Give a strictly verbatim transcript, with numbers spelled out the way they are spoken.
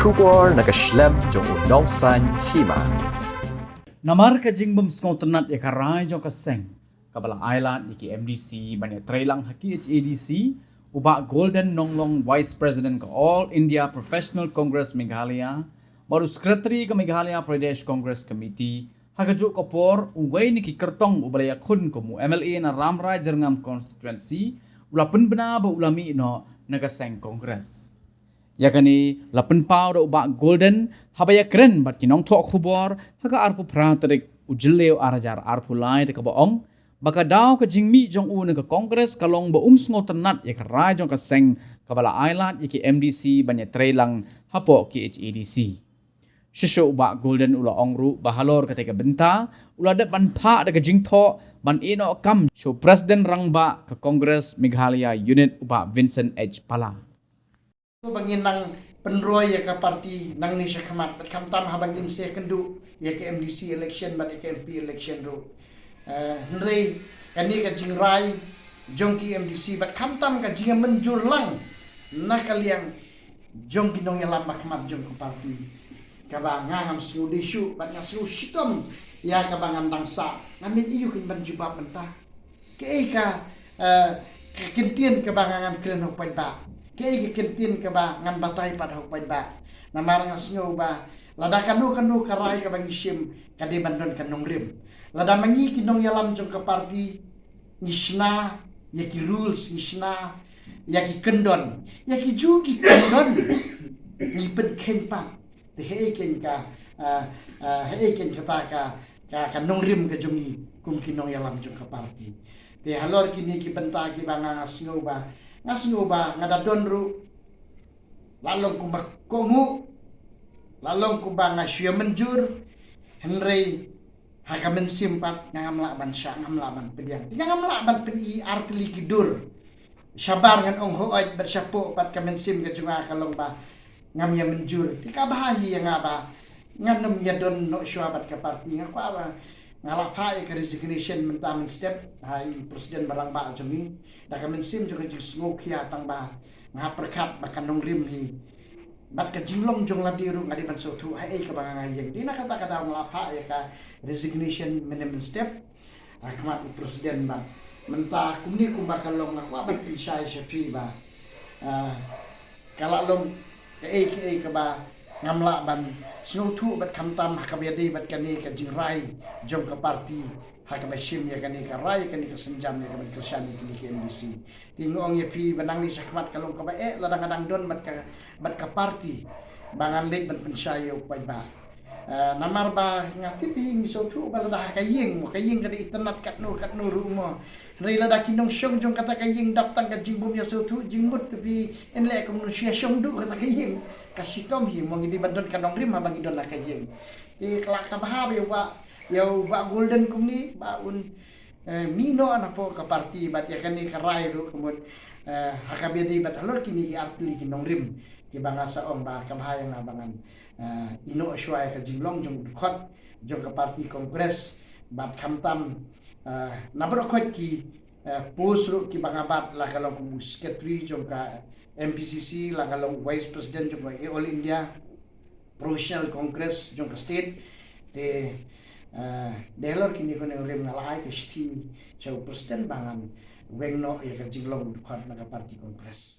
Khubor na ka shlem jong u nongsaiñ hima. Namar ka jingbym sngewtynnat ïa ka rai jong ka seng, kaba la ailad ïa ki M D C ban ïatreilang ha K H A D C, u Bah Golden Nonglong, Vice President ka All India Professional Congress Meghalaya, bad u Secretary ka Meghalaya Pradesh Congress Committee, ha kajuh ka por, uwei na ki kyrtong uba la ïakhun kum u M L A na Rambrai Jyrngam Constituency, u la pynbna ba u la mih noh na ka seng Congress. Ïa kane la pynpaw da u Bah Golden haba ïakren bad ki nongthoh khubor ha ka arphew phra tarik u Jylliew ar hajar arphew lai, da kaba ong ba ka daw ka jingmih jong u na ka Congress ka long ba um sngewtynnat ïa ka rai jong ka seng, kaba la ailad ïa ki M D C ban ïatreilang hapoh K H A D C. Shisha u Bah Golden u la ong ruh ba halor katei ka bynta u la dep ban phah da ka jingthoh ban ïeh noh kam sha u President Rangbah ka Congress Meghalaya Unit, u Bah Vincent H Pala. Ba ngin nang pynroi ïa ka party nangne shakhmat, bad khamtam haba ngin sa ïakynduh ïa ka M D C election bad ïa ka M P election ruh. Eh, hynrei kane ka jingrai jong ki M D C bad khamtam ka jingmynjur lang na ka liang jong ki nongïalam ba khmat jong ka party, kaba nga ngam sngewdei shuh bad nga sngew shitom ïa kaba ngan dang sah. Ngan ïoh ïa ka ban jubab mynta. Kaei ka, eh, ka kyntien kaba nga ngan kren ha u paidbah? Kaei ka kyntien kaba ngan batai pat ha u paidbah? Namar nga sngew ba lada kano kano ka rai kaba ngi shim ka dei ban don ka nongrim. Lada ma ngi ki nongïalam jong ka party ngi shna ïa ki rules, ngi shna ïa ki kyndon, ïa ki ju ki kyndon ngi pynkheiñ pat. Te hei keiñ ka, ah, ah, hei keiñ kata ka, ka, ka nongrim ka jong ngi kum ki nongïalam jong ka party. Te halor kine ki bynta kiba nga, nga sngew ba, nga sngew ba nga da don ruh, la long kumba kohnguh, la long kumba nga shu ïa mynjur, hynrei ha ka mynsiem pat nga ngam lah ban shah, ngam lah ban pdiang. Nga ngam lah ban pyni ar tylli ki dur. Shabar ngan ong hooid, bad shapoh pat ka mynsiem ka jong nga ka long ba ngam ïa mynjur. Te kaba bha hi ïa nga ba ngan ym ïa don noh shuwa bad ka party. Nga kwah ba nga la phah ïa ka resignation mynta mynstep ha i President ba rangbah jong ngi, da ka mynsiem jong ka jingsngewkhia, tang ba nga pyrkhat ba ka nongrim hi bad ka jinglong jong lade ruh nga dei ban sngewthuh ha ei kaba nga, nga ïeng. Dei na kata ka daw nga la phah ïa ka resignation mynne mynstep ha khmat u President. Bad mynta kumne kumba ka long, nga kwah ban pynshai sha phi ba, ah, ka la long kaei kaei kaba ngam lah ban sngewthuh bad khamtam ha kaba ïadei bad kane ka jingrai jong ka party ha kaba shim ïa kane ka rai, ïa kane ka sienjam, ïa kaba kyrshan ïa kane ka M D C. Te nga ong ïa phi ba nangne shakhmat ka long kaba eh lada nga dang don bad ka, bad ka party, ba ngan leit ban pynshai ïa u paidbah. Ah, namar ba nga tip hi, ngi sngewthuh ba lada ha ka ïing, mo, ka ïing ka dei itynnad katno katno ruh, mo. Hynrei lada ki nongshong jong kata ka ïing dap tang ka jingbym ïa sngewthuh jingmut, te phi yn leh kumno shu ïa shong duh kata ka ïing? Ka shitom hi, mo, ngi dei ban don ka nongrim haba ngi don ha ka ïing. Te ka la kaba bha ba ïa u Bah, ïa u Bah Golden kumne ba un, eh, mih noh napoh ka party bad ïa kane ka rai ruh ka mut, eh, ha kaba ïadei bad halor kine ki artylli ki nongrim kiba nga sa ong ba ka bha ïa nga ba ngan, eh, ïeh noh shuwa ïa ka jinglong jong u dkhot jong ka party Congress. Bad khamtam, eh, na baroh khoit ki, eh, post ruh kiba nga bat, la ka long kum u secretary jong ka M P C C, la ka long vice president jong ka All India Professional Congress jong ka state. Te, eh, dei halor kine ki nongrim nga la ai ka shithi sha u President ba ngan weng noh ïa ka jinglong dkhot na ka party Congress.